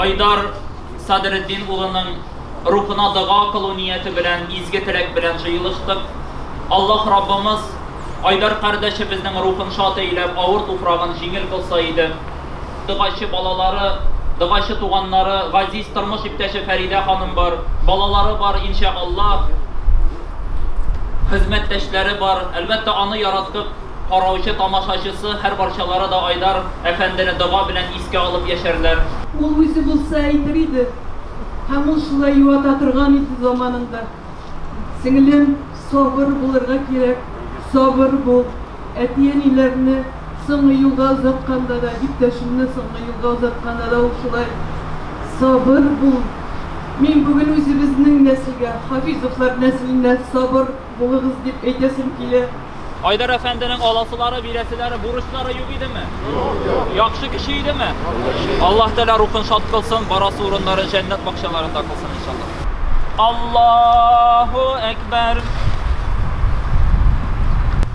Айдар Садретдин улының рухына дога кылу нияте белән, изге теләк белән җыелыштык. Аллаһ Раббымыз Айдар кардәшебезнең рухын шат әйләп, авыр туфрагын җиңел кылса иде. Догачы балалары, догачы туганнары, газиз тормыш иптәше Фәридә ханым бар, балалары бар, иншә Аллаһ, хезмәттәшләре бар. Әлбәттә, аны яратып караучы тамашачысы, һәрбарчалары да Айдар әфәндене дога белән искә алып яшәрләр. Ул үзе булса әйтер иде, һәм ул шулай юата торган иде заманында. Сеңлем, сабыр булырга кирәк, сабыр бул. Әти-әниләрне соңгы юлга озатканда да, иптәшемне соңгы юлга озатканда да ул шулай, Сабыр бул. Мин бүген үзебезнең нәселгә, Хафизовлар нәселенә сабыр булыгыз дип әйтәсем килә. Айдар әфәнденең аласылары, бирәселәре, бурычлары юк идеме? Юк. Яхшы кеше идеме? Аллаһ Тәгалә рухын шат кылсын, барасы урыннарын җәннәт бакчаларында кылсын, иншаллаһ. Аллаһу әкбәр.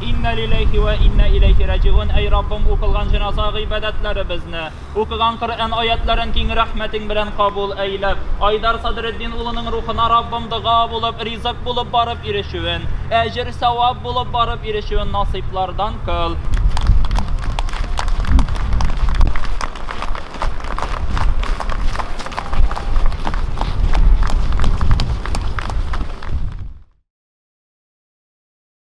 Инна лилләһи вә инна иләйһи раҗигун. Әй Раббым, укылган җеназа гыйбадәтләребезне, укыган Коръән аятларын киң рәхмәтең белән кабул әйләп, Айдар Садретдин улының рухына Раббым дога булып, ризык булып барып ирешүен, әҗер-савап булып барып ирешүен насыйплардан кыл.